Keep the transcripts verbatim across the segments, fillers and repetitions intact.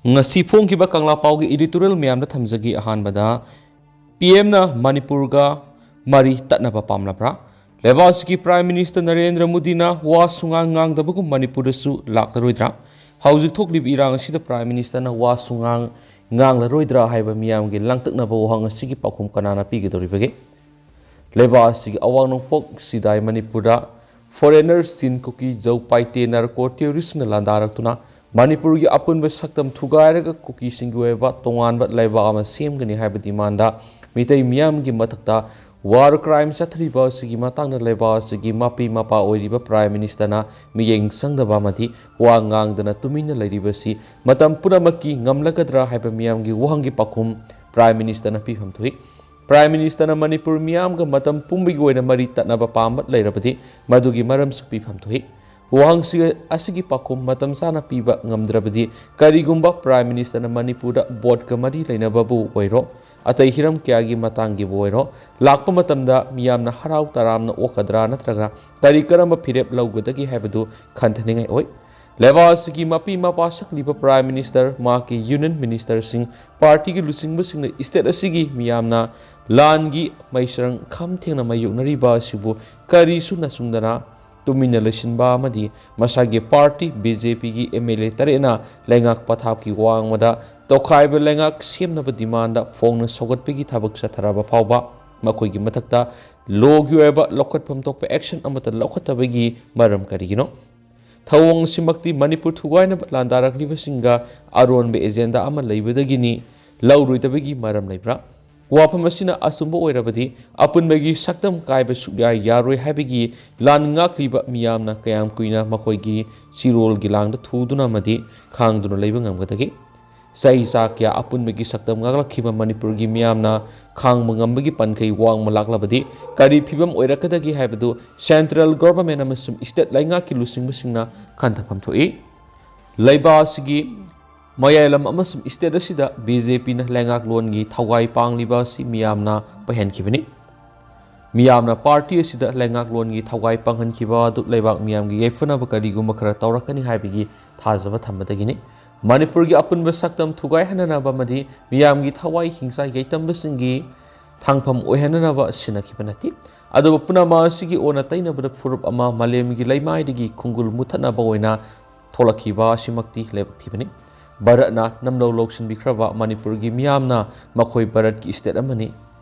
ꯉꯁꯤ ꯐꯣꯡꯈꯤꯕ ꯀꯪꯂꯥ ꯄꯥꯎꯒꯤ editorial ꯃꯌꯥꯝꯗ ꯊꯝꯖꯒꯦ꯫ ꯑꯍꯥꯟꯕꯗ, ꯄꯤ ꯑꯦꯝꯅ ꯃꯅꯤꯄꯨꯔꯒ ꯃꯔꯤ ꯇꯠꯅꯕ ꯄꯥꯝꯂꯕ꯭ꯔꯥ? ꯂꯩꯕꯥꯛ ꯑꯁꯤꯒꯤ Prime Minister ꯅꯔꯦꯟꯗ꯭ꯔ ꯃꯣꯗꯤꯅ ꯋꯥ ꯁꯨꯉꯥꯡ ꯉꯥꯡꯗꯕꯒꯨꯝ ꯃꯅꯤꯄꯨꯔꯗꯁꯨ ꯂꯥꯛꯂꯔꯣꯏꯗ꯭ꯔꯥ? ꯍꯧꯖꯤꯛ ꯊꯣꯛꯂꯤꯕ ꯏꯔꯥꯡ ꯑꯁꯤꯗ Prime Ministerꯅ ꯋꯥ ꯁꯨꯉꯥꯡ ꯉꯥꯡꯂꯔꯣꯏꯗ꯭ꯔꯥ ꯍꯥꯏꯕ ꯃꯤꯌꯥꯝꯒꯤ ꯂꯥꯡꯇꯛꯅꯕ ꯋꯥꯍꯪ ꯑꯁꯤꯒꯤ ꯄꯥꯎꯈꯨꯝ ꯀꯅꯥꯅ ꯄꯤꯒꯗꯧꯔꯤꯕꯒꯦ? ꯂꯩꯕꯥꯛ ꯑꯁꯤꯒꯤ ꯑꯋꯥꯡ ꯅꯣꯡꯄꯣꯛ ꯁꯤꯗꯥꯏ ꯃꯅꯤꯄꯨꯔꯗ foreigner ꯆꯤꯟ ꯀꯨꯀꯤ ꯖꯧ ꯄꯥꯏꯇꯦ narco terroristꯅ ꯂꯥꯟꯗꯥꯔꯛꯇꯨꯅ ꯃꯅꯤꯄꯨꯔꯒꯤ ꯑꯄꯨꯟꯕ ꯁꯛꯇꯝ ꯊꯨꯒꯥꯏꯔꯒ ꯀꯨꯀꯤꯁꯤꯡꯒꯤ ꯑꯣꯏꯕ ꯇꯣꯉꯥꯟꯕ ꯂꯩꯕꯥꯛ ꯑꯃ ꯁꯦꯝꯒꯅꯤ ꯍꯥꯏꯕ demand ꯃꯤꯇꯩ ꯃꯤꯌꯥꯝꯒꯤ ꯃꯊꯛꯇ war crime ꯆꯠꯊꯔꯤꯕ ꯑꯁꯤꯒꯤ ꯃꯇꯥꯡꯗ ꯂꯩꯕꯥꯛ ꯑꯁꯤꯒꯤ ꯃꯄꯤ ꯃꯄꯥ ꯑꯣꯏꯔꯤꯕ Prime Ministerꯅ ꯃꯤꯠꯌꯦꯡ ꯆꯪꯗꯕ ꯑꯃꯗꯤ ꯋꯥ ꯉꯥꯡꯗꯅ ꯇꯨꯃꯤꯟꯅ ꯂꯩꯔꯤꯕꯁꯤ ꯃꯇꯝ ꯄꯨꯝꯅꯃꯛꯀꯤ ꯉꯝꯂꯒꯗ꯭ꯔꯥ ꯍꯥꯏꯕ ꯃꯤꯌꯥꯝꯒꯤ ꯋꯥꯍꯪꯒꯤ ꯄꯥꯎꯈꯨꯝ Prime Ministerꯅ ꯄꯤꯐꯝ ꯊꯣꯛꯏ꯫ Prime Ministerꯅ ꯃꯅꯤꯄꯨꯔ ꯃꯤꯌꯥꯝꯒ ꯃꯇꯝ ꯄꯨꯝꯕꯒꯤ ꯑꯣꯏꯅ ꯃꯔꯤ ꯇꯠꯅꯕ ꯄꯥꯝꯕ ꯂꯩꯔꯕꯗꯤ ꯃꯗꯨꯒꯤ ꯃꯔꯝꯁꯨ ꯄꯤꯐꯝ ꯊꯣꯛꯏ꯫ ꯋꯥꯍꯪꯁꯤꯒ ꯑꯁꯤꯒꯤ ꯄꯥꯎꯈꯨꯝ ꯃꯇꯝ ꯆꯥꯅ ꯄꯤꯕ ꯉꯝꯗ꯭ꯔꯕꯗꯤ ꯀꯔꯤꯒꯨꯝꯕ Prime Ministerꯅ ꯃꯅꯤꯄꯨꯔꯗ voteꯀ ꯃꯔꯤ ꯂꯩꯅꯕꯕꯨ ꯑꯣꯏꯔꯣ, ꯑꯇꯩ ꯍꯤꯔꯝ ꯀꯌꯥꯒꯤ ꯃꯇꯥꯡꯒꯤꯕꯨ ꯑꯣꯏꯔꯣ, ꯂꯥꯛꯄ ꯃꯇꯝꯗ ꯃꯤꯌꯥꯝꯅ ꯍꯔꯥꯎ ꯇꯔꯥꯝꯅ ꯑꯣꯛꯀꯗ꯭ꯔꯥ ꯅꯠꯇ꯭ꯔꯒ ꯀꯔꯤ ꯀꯔꯝꯕ ꯐꯤꯔꯦꯞ ꯂꯧꯒꯗꯒꯦ ꯍꯥꯏꯕꯗꯨ ꯈꯟꯊꯅꯤꯡꯉꯥꯏ ꯑꯣꯏ꯫ ꯂꯩꯕꯥꯛ ꯑꯁꯤꯒꯤ ꯃꯄꯤ ꯃꯄꯥ ꯁꯛꯂꯤꯕ Prime Minister, ꯃꯍꯥꯛꯀꯤ Union Ministerꯁꯤꯡ, partyꯒꯤ ꯂꯨꯆꯤꯡꯕꯁꯤꯡꯅ state ꯑꯁꯤꯒꯤ ꯃꯤꯌꯥꯝꯅ ꯂꯥꯟꯒꯤ ꯃꯩꯁ꯭ꯔꯪ ꯈꯝ ꯊꯦꯡꯅ ꯃꯥꯌꯣꯛꯅꯔꯤꯕ ꯑꯁꯤꯕꯨ ꯀꯔꯤꯁꯨ ꯅꯆꯨꯡꯗꯅ ꯇꯨꯃꯤꯟꯅ ꯂꯩꯁꯤꯟꯕ ꯑꯃꯗꯤ ꯃꯁꯥꯒꯤ party BJPꯒꯤ MLA ꯇꯔꯦꯠꯅ ꯂꯩꯉꯥꯛ ꯄꯊꯥꯞꯀꯤ ꯋꯥꯡꯃꯗ ꯇꯣꯈꯥꯏꯕ ꯂꯩꯉꯥꯛ ꯁꯦꯝꯅꯕ demandꯗ ꯐꯣꯡꯅ ꯁꯧꯒꯠꯄꯒꯤ ꯊꯕꯛ ꯆꯠꯊꯔꯕ ꯐꯥꯎꯕ ꯃꯈꯣꯏꯒꯤ ꯃꯊꯛꯇ lawꯒꯤ ꯑꯣꯏꯕ ꯂꯧꯈꯠꯐꯝ ꯊꯣꯛꯄ action ꯑꯃꯠꯇ ꯂꯧꯈꯠꯇꯕꯒꯤ ꯃꯔꯝ ꯀꯔꯤꯒꯤꯅꯣ? ꯊꯧꯑꯣꯡ ꯑꯁꯤꯃꯛꯇꯤ ꯃꯅꯤꯄꯨꯔ ꯊꯨꯒꯥꯏꯅꯕ ꯂꯥꯟꯗꯥꯔꯛꯂꯤꯕꯁꯤꯡꯒ ꯑꯔꯣꯟꯕ agenda ꯑꯃ ꯂꯩꯕꯗꯒꯤꯅꯤ꯫ ꯂꯧꯔꯣꯏꯗꯕꯒꯤ ꯃꯔꯝ ꯂꯩꯕ꯭ꯔꯥ? ꯋꯥꯐꯝ ꯑꯁꯤꯅ ꯑꯆꯨꯝꯕ ꯑꯣꯏꯔꯕꯗꯤ ꯑꯄꯨꯟꯕꯒꯤ ꯁꯛꯇꯝ ꯀꯥꯏꯕ ꯁꯨꯛꯌꯥ ꯌꯥꯔꯣꯏ ꯍꯥꯏꯕꯒꯤ ꯂꯥꯟ ꯉꯥꯛꯂꯤꯕ ꯃꯤꯌꯥꯝꯅ ꯀꯌꯥꯝ ꯀꯨꯏꯅ ꯃꯈꯣꯏꯒꯤ ꯆꯤꯔꯣꯜꯒꯤ ꯂꯥꯡꯗ ꯊꯨꯗꯨꯅ ꯑꯃꯗꯤ ꯈꯥꯡꯗꯨꯅ ꯂꯩꯕ ꯉꯝꯒꯗꯒꯦ? ꯆꯍꯤ ꯆꯥ ꯀꯌꯥ ꯑꯄꯨꯟꯕꯒꯤ ꯁꯛꯇꯝ ꯉꯥꯛꯂꯛꯈꯤꯕ ꯃꯅꯤꯄꯨꯔꯒꯤ ꯃꯤꯌꯥꯝꯅ ꯈꯥꯡꯕ ꯉꯝꯕꯒꯤ ꯄꯟꯈꯩ ꯋꯥꯡꯃ ꯂꯥꯛꯂꯕꯗꯤ ꯀꯔꯤ ꯐꯤꯕꯝ ꯑꯣꯏꯔꯛꯀꯗꯒꯦ ꯍꯥꯏꯕꯗꯨ central government ꯑꯃꯁꯨꯡ state ꯂꯩꯉꯥꯛꯀꯤ ꯂꯨꯆꯤꯡꯕꯁꯤꯡꯅ ꯈꯟꯊꯐꯝ ꯊꯣꯛꯏ꯫ ꯂꯩꯕꯥꯛ ꯑꯁꯤꯒꯤ ꯃꯌꯥꯏꯂꯝ ꯑꯃꯁꯨꯡ state ꯑꯁꯤꯗ BJPꯅ ꯂꯩꯉꯥꯛꯂꯣꯟꯒꯤ ꯊꯧꯒꯥꯏ ꯄꯥꯡꯂꯤꯕ ꯑꯁꯤ ꯃꯤꯌꯥꯝꯅ ꯄꯩꯍꯟꯈꯤꯕꯅꯤ꯫ ꯃꯤꯌꯥꯝꯅ ꯄꯥꯔꯇꯤ ꯑꯁꯤꯗ ꯂꯩꯉꯥꯛꯂꯣꯟꯒꯤ ꯊꯋꯥꯏ ꯄꯥꯡꯍꯟꯈꯤꯕ ꯑꯗꯨ ꯂꯩꯕꯥꯛ ꯃꯤꯌꯥꯝꯒꯤ ꯌꯥꯏꯐꯅꯕ ꯀꯔꯤꯒꯨꯝꯕ ꯈꯔ ꯇꯧꯔꯛꯀꯅꯤ ꯍꯥꯏꯕꯒꯤ ꯊꯥꯖꯕ ꯊꯝꯕꯗꯒꯤꯅꯤ꯫ ꯃꯅꯤꯄꯨꯔꯒꯤ ꯑꯄꯨꯟꯕ ꯁꯛꯇꯝ ꯊꯨꯒꯥꯏꯍꯟꯅꯅꯕ ꯑꯃꯗꯤ ꯃꯤꯌꯥꯝꯒꯤ ꯊꯋꯥꯏ ꯍꯤꯡꯁꯥ ꯌꯩꯇꯝꯕꯁꯤꯡꯒꯤ ꯊꯥꯡꯐꯝ ꯑꯣꯏꯍꯟꯅꯅꯕ ꯁꯤꯟꯅꯈꯤꯕ ꯅꯠꯇꯦ꯫ ꯑꯗꯨꯕꯨ ꯄꯨꯝꯅꯃꯛ ꯑꯁꯤꯒꯤ ꯑꯣꯟꯅ ꯇꯩꯅꯕꯗ ꯐꯨꯔꯨꯞ ꯑꯃ ꯃꯥꯂꯦꯝꯒꯤ ꯂꯩꯃꯥꯏꯗꯒꯤ ꯈꯣꯡꯒꯨꯜ ꯃꯨꯊꯠꯅꯕ ꯑꯣꯏꯅ ꯊꯣꯛꯂꯛꯈꯤꯕ ꯑꯁꯤꯃꯛꯇꯤ ꯂꯥꯏꯕꯛ ꯊꯤꯕꯅꯤ꯫ ꯚꯥꯔꯠꯅ ꯅꯝꯂꯧ ꯂꯧꯁꯤꯟꯕꯤꯈ꯭ꯔꯕ ꯃꯅꯤꯄꯨꯔꯒꯤ ꯃꯤꯌꯥꯝꯅ ꯃꯈꯣꯏ ꯚꯥꯔꯠꯀꯤ ꯁ꯭ꯇꯦꯠ ꯑꯃꯅꯤ,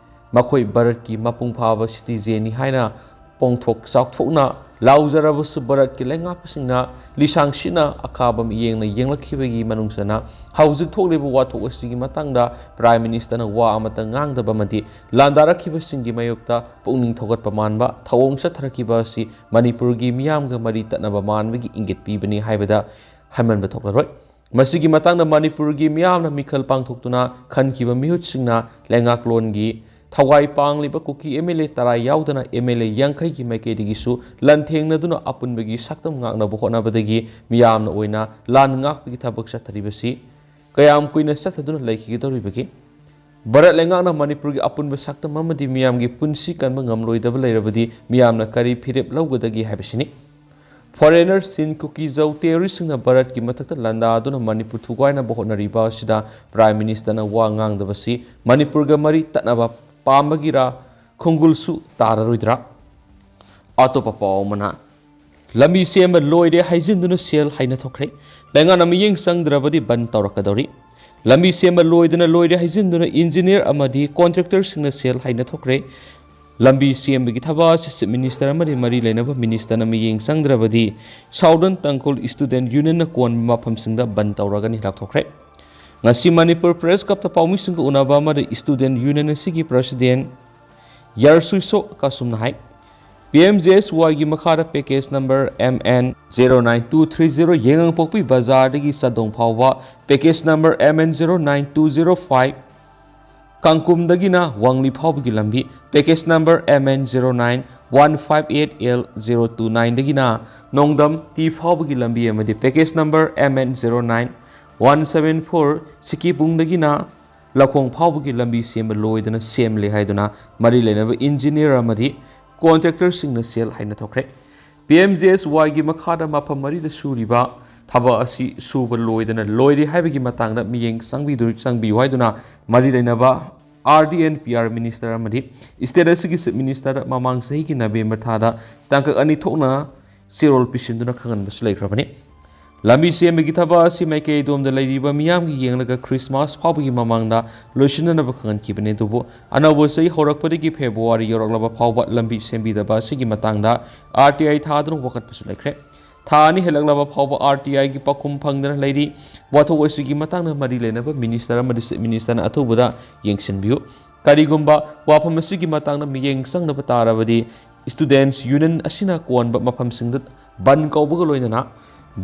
ꯃꯈꯣꯏ ꯚꯥꯔꯠꯀꯤ ꯃꯄꯨꯡ ꯐꯥꯕ ꯁꯤꯇꯤꯖꯦꯟꯅꯤ ꯍꯥꯏꯅ ꯄꯣꯡꯊꯣꯛ ꯆꯥꯎꯊꯣꯛꯅ ꯂꯥꯎꯖꯔꯕꯁꯨ, ꯚꯥꯔꯠꯀꯤ ꯂꯩꯉꯥꯛꯄꯁꯤꯡꯅ ꯂꯤꯁꯥꯡ ꯁꯤꯠꯅ ꯑꯈꯥꯕ ꯃꯤꯠꯌꯦꯡꯅ ꯌꯦꯡꯂꯛꯈꯤꯕꯒꯤ ꯃꯅꯨꯡ ꯆꯟꯅ ꯍꯧꯖꯤꯛ ꯊꯣꯛꯂꯤꯕ ꯋꯥꯊꯣꯛ ꯑꯁꯤꯒꯤ ꯃꯇꯥꯡꯗ ꯄ꯭ꯔꯥꯏꯝ ꯃꯤꯅꯤꯁꯇꯔꯅ ꯋꯥ ꯑꯃꯠꯇ ꯉꯥꯡꯗꯕ ꯑꯃꯗꯤ ꯂꯥꯟꯗꯥꯔꯛꯈꯤꯕꯁꯤꯡꯒꯤ ꯃꯥꯌꯣꯛꯇ ꯄꯨꯛꯅꯤꯡ ꯊꯧꯒꯠꯄ ꯃꯥꯟꯕ ꯊꯧꯑꯣꯡ ꯆꯠꯊꯔꯛꯈꯤꯕ ꯑꯁꯤ ꯃꯅꯤꯄꯨꯔꯒꯤ ꯃꯤꯌꯥꯝꯒ ꯃꯔꯤ ꯇꯠꯅꯕ ꯃꯥꯟꯕꯒꯤ ꯏꯪꯒꯤꯠ ꯄꯤꯕꯅꯤ ꯍꯥꯏꯕꯗ ꯍꯟꯃꯟꯕ ꯊꯣꯛꯂꯔꯣꯏ꯫ ꯃꯁꯤꯒꯤ ꯃꯇꯥꯡꯗ ꯃꯅꯤꯄꯨꯔꯒꯤ ꯃꯤꯌꯥꯝꯅ ꯃꯤꯈꯜ ꯄꯥꯡꯊꯣꯛꯇꯨꯅ ꯈꯟꯈꯤꯕ ꯃꯤꯍꯨꯠꯁꯤꯡꯅ ꯂꯩꯉꯥꯛꯂꯣꯟꯒꯤ ꯊꯋꯥꯏ ꯄꯥꯡꯂꯤꯕ ꯀꯨꯀꯤ ꯑꯦꯝ ꯑꯦꯜ ꯑꯦ ꯇꯔꯥ ꯌꯥꯎꯗꯅ ꯑꯦꯝ ꯑꯦꯜ ꯑꯦ ꯌꯥꯡꯈꯩꯒꯤ ꯃꯥꯏꯀꯩꯗꯒꯤꯁꯨ ꯂꯥꯟꯊꯦꯡꯅꯗꯨꯅ ꯑꯄꯨꯟꯕꯒꯤ ꯁꯛꯇꯝ ꯉꯥꯛꯅꯕ ꯍꯣꯠꯅꯕꯗꯒꯤ ꯃꯤꯌꯥꯝꯅ ꯑꯣꯏꯅ ꯂꯥꯟ ꯉꯥꯛꯄꯒꯤ ꯊꯕꯛ ꯆꯠꯊꯔꯤꯕꯁꯤ ꯀꯌꯥꯝ ꯀꯨꯏꯅ ꯆꯠꯊꯗꯨꯅ ꯂꯩꯈꯤꯒꯗꯧꯔꯤꯕꯒꯦ? ꯚꯥꯔꯠ ꯂꯩꯉꯥꯛꯅ ꯃꯅꯤꯄꯨꯔꯒꯤ ꯑꯄꯨꯟꯕ ꯁꯛꯇꯝ ꯑꯃꯗꯤ ꯃꯤꯌꯥꯝꯒꯤ ꯄꯨꯟꯁꯤ ꯀꯟꯕ ꯉꯝꯂꯣꯏꯗꯕ ꯂꯩꯔꯕꯗꯤ ꯃꯤꯌꯥꯝꯅ ꯀꯔꯤ ꯐꯤꯔꯦꯞ ꯂꯧꯒꯗꯒꯦ ꯍꯥꯏꯕꯁꯤꯅꯤ꯫ ꯐꯣꯔꯦꯅꯔ ꯆꯤꯟ, ꯀꯨꯀꯤ ꯖꯧ ꯇꯦꯔꯣꯔꯤꯁꯁꯤꯡꯅ ꯚꯥꯔꯠꯀꯤ ꯃꯊꯛꯇ ꯂꯥꯟꯗꯥꯗꯨꯅ ꯃꯅꯤꯄꯨꯔ ꯊꯨꯒꯥꯏꯅꯕ ꯍꯣꯠꯅꯔꯤꯕ ꯑꯁꯤꯗ ꯄ꯭ꯔꯥꯏꯝ ꯃꯤꯅꯤꯁꯇꯔꯅ ꯋꯥ ꯉꯥꯡꯗꯕꯁꯤ ꯃꯅꯤꯄꯨꯔꯒ ꯃꯔꯤ ꯇꯠꯅꯕ ꯄꯥꯝꯕꯒꯤꯔꯥ ꯈꯣꯡꯒꯨꯜꯁꯨ ꯇꯥꯔꯔꯣꯏꯗ꯭ꯔꯥ? ꯑꯇꯣꯞꯄ ꯄꯥꯎ ꯑꯃꯅ, ꯂꯝꯕꯤ ꯁꯦꯝꯕ ꯂꯣꯏꯔꯦ ꯍꯥꯏꯖꯤꯟꯗꯨꯅ ꯁꯦꯜ ꯍꯥꯏꯅ ꯊꯣꯛꯈ꯭ꯔꯦ꯫ ꯂꯩꯉꯥꯛꯅ ꯃꯤꯠꯌꯦꯡ ꯆꯪꯗ꯭ꯔꯕꯗꯤ ꯕꯟ ꯇꯧꯔꯛꯀꯗꯧꯔꯤ꯫ ꯂꯝꯕꯤ ꯁꯦꯝꯕ ꯂꯣꯏꯗꯅ ꯂꯣꯏꯔꯦ ꯍꯥꯏꯖꯤꯟꯗꯨꯅ ꯏꯟꯖꯤꯅꯤꯌꯔ ꯑꯃꯗꯤ ꯀꯣꯟꯇ꯭ꯔꯦꯛꯇꯔꯁꯤꯡꯅ ꯁꯦꯜ ꯍꯥꯏꯅ ꯊꯣꯛꯈ꯭ꯔꯦ꯫ ꯂꯝꯕꯤ ꯁꯦꯝꯕꯒꯤ ꯊꯕꯛ ꯑꯁꯤ ꯆꯤꯐ ꯃꯤꯅꯤꯁꯇꯔ ꯑꯃꯗꯤ ꯃꯔꯤ ꯂꯩꯅꯕ ꯃꯤꯅꯤꯁꯇꯔꯅ ꯃꯤꯠꯌꯦꯡ ꯆꯪꯗ꯭ꯔꯕꯗꯤ ꯁꯥꯎꯗꯔꯟ ꯇꯥꯡꯈꯨꯜ ꯏꯁꯇꯨꯗꯦꯟ ꯌꯨꯅꯤꯌꯟꯅ ꯀꯣꯟꯕ ꯃꯐꯝꯁꯤꯡꯗ ꯕꯟ ꯇꯧꯔꯒꯅꯤ ꯂꯥꯎꯊꯣꯛꯈ꯭ꯔꯦ꯫ ꯉꯁꯤ ꯃꯅꯤꯄꯨꯔ ꯄ꯭ꯔꯦꯁ ꯀ꯭ꯂꯕꯇ ꯄꯥꯎꯃꯤꯁꯤꯡꯒ ꯎꯅꯕ ꯑꯃꯗ ꯏꯁꯇꯨꯗꯦꯟ ꯌꯨꯅꯤꯌꯟ ꯑꯁꯤꯒꯤ ꯄ꯭ꯔꯁꯤꯗꯦꯟ ꯌꯥꯔꯁꯨꯏꯁꯣ ꯀꯥꯁꯨꯝꯅ ꯍꯥꯏ, ꯄꯤ ꯑꯦꯝ ꯖꯦ ꯑꯦꯁ ꯋꯥꯏꯒꯤ ꯃꯈꯥꯗ package number M N zero nine two three zero ꯌꯦꯉꯥꯡꯄꯣꯛꯄꯤ ꯕꯖꯥꯔꯗꯒꯤ ꯆꯥꯗꯣꯡ ꯐꯥꯎꯕ, package number M N zero nine two zero five ꯀꯥꯡꯀꯨꯝꯗꯒꯤꯅ ꯋꯥꯡꯂꯤ ꯐꯥꯎꯕꯒꯤ ꯂꯝꯕꯤ, package number M N zero nine one five eight L zero two ꯅꯥꯏꯟꯗꯒꯤꯅ ꯅꯣꯡꯗꯝ ꯇꯤ ꯐꯥꯎꯕꯒꯤ ꯂꯝꯕꯤ ꯑꯃꯗꯤ package number M N zero nine one seven four ꯁꯤꯀꯤꯄꯨꯡꯗꯒꯤꯅ ꯂꯧꯈꯣꯡ ꯐꯥꯎꯕꯒꯤ ꯂꯝꯕꯤ ꯁꯦꯝꯕ ꯂꯣꯏꯗꯅ ꯁꯦꯝꯂꯦ ꯍꯥꯏꯗꯨꯅ ꯃꯔꯤ ꯂꯩꯅꯕ ꯏꯟꯖꯤꯅꯤꯌꯔ ꯑꯃꯗꯤ ꯀꯣꯟꯇ꯭ꯔꯦꯛꯇꯔꯁꯤꯡꯅ ꯁꯦꯜ ꯍꯥꯏꯅ ꯊꯣꯛꯈ꯭ꯔꯦ꯫ ꯄꯤ ꯑꯦꯝ ꯖꯤ ꯑꯦꯁ ꯋꯥꯏꯒꯤ ꯃꯈꯥꯗ ꯃꯐꯝ ꯃꯔꯤꯗ ꯁꯨꯔꯤꯕ ꯊꯕꯛ ꯑꯁꯤ ꯁꯨꯕ ꯂꯣꯏꯗꯅ ꯂꯣꯏꯔꯦ ꯍꯥꯏꯕꯒꯤ ꯃꯇꯥꯡꯗ ꯃꯤꯠꯌꯦꯡ ꯆꯪꯕꯤꯗꯨ-, ꯆꯪꯕꯤꯌꯨ ꯍꯥꯏꯗꯨꯅ ꯃꯔꯤ ꯂꯩꯅꯕ R D N P R minister ꯑꯃꯗꯤ ꯁ꯭ꯇꯦꯠ ꯑꯁꯤꯒꯤ ꯆꯤꯐ ꯃꯤꯅꯤꯁꯇꯔꯗ ꯃꯃꯥꯡ ꯆꯍꯤꯒꯤ ꯅꯕꯦꯝꯕꯔ ꯊꯥꯗ ꯇꯥꯡꯀꯛ ꯑꯅꯤ ꯊꯣꯛꯅ ꯆꯦꯔꯣꯜ ꯄꯤꯁꯤꯟꯗꯨꯅ ꯈꯪꯍꯟꯕꯁꯨ ꯂꯩꯈ꯭ꯔꯕꯅꯤ꯫ ꯂꯝꯕꯤ ꯁꯦꯝꯕꯒꯤ ꯊꯕꯛ ꯑꯁꯤ ꯃꯥꯏꯀꯩ ꯑꯗꯣꯝꯗ ꯂꯩꯔꯤꯕ ꯃꯤꯌꯥꯝꯒꯤ ꯌꯦꯡꯂꯒ ꯈ꯭ꯔꯤꯁꯃꯥꯁ ꯐꯥꯎꯕꯒꯤ ꯃꯃꯥꯡꯗ ꯂꯣꯏꯁꯤꯟꯅꯅꯕ ꯈꯪꯍꯟꯈꯤꯕꯅꯤ꯫ ꯑꯗꯨꯕꯨ ꯑꯅꯧꯕ ꯆꯍꯤ ꯍꯧꯔꯛꯄꯗꯒꯤ ꯐꯦꯕ꯭ꯔꯨꯋꯥꯔꯤ ꯌꯧꯔꯛꯂꯕ ꯐꯥꯎꯕ ꯂꯝꯕꯤ ꯁꯦꯝꯕꯤꯗꯕ ꯑꯁꯤꯒꯤ ꯃꯇꯥꯡꯗ ꯑꯥꯔ ꯇꯤ ꯑꯥꯏ ꯊꯥꯗꯨꯅ ꯋꯥꯀꯠꯄꯁꯨ ꯂꯩꯈ꯭ꯔꯦ꯫ ꯊꯥ ꯑꯅꯤ ꯍꯦꯜꯂꯛꯂꯕ ꯐꯥꯎꯕ ꯑꯥꯔ ꯇꯤ ꯑꯥꯏꯒꯤ ꯄꯥꯎꯈꯨꯝ ꯐꯪꯗꯅ ꯂꯩꯔꯤ꯫ ꯋꯥꯊꯣꯛ ꯑꯁꯤꯒꯤ ꯃꯇꯥꯡꯗ ꯃꯔꯤ ꯂꯩꯅꯕ ꯃꯤꯅꯤꯁꯇꯔ ꯑꯃꯗꯤ ꯆꯤꯐ ꯃꯤꯅꯤꯁꯇꯔꯅ ꯑꯊꯨꯕꯗ ꯌꯦꯡꯁꯤꯟꯕꯤꯌꯨ꯫ ꯀꯔꯤꯒꯨꯝꯕ ꯋꯥꯐꯝ ꯑꯁꯤꯒꯤ ꯃꯇꯥꯡꯗ ꯃꯤꯠꯌꯦꯡ ꯆꯪꯅꯕ ꯇꯥꯔꯕꯗꯤ, ꯁ꯭ꯇꯨꯗꯦꯟꯠꯁ ꯌꯨꯅꯤꯌꯟ ꯑꯁꯤꯅ ꯀꯣꯟꯕ ꯃꯐꯝꯁꯤꯡꯗ ꯕꯟ ꯀꯧꯕꯒ ꯂꯣꯏꯅꯅ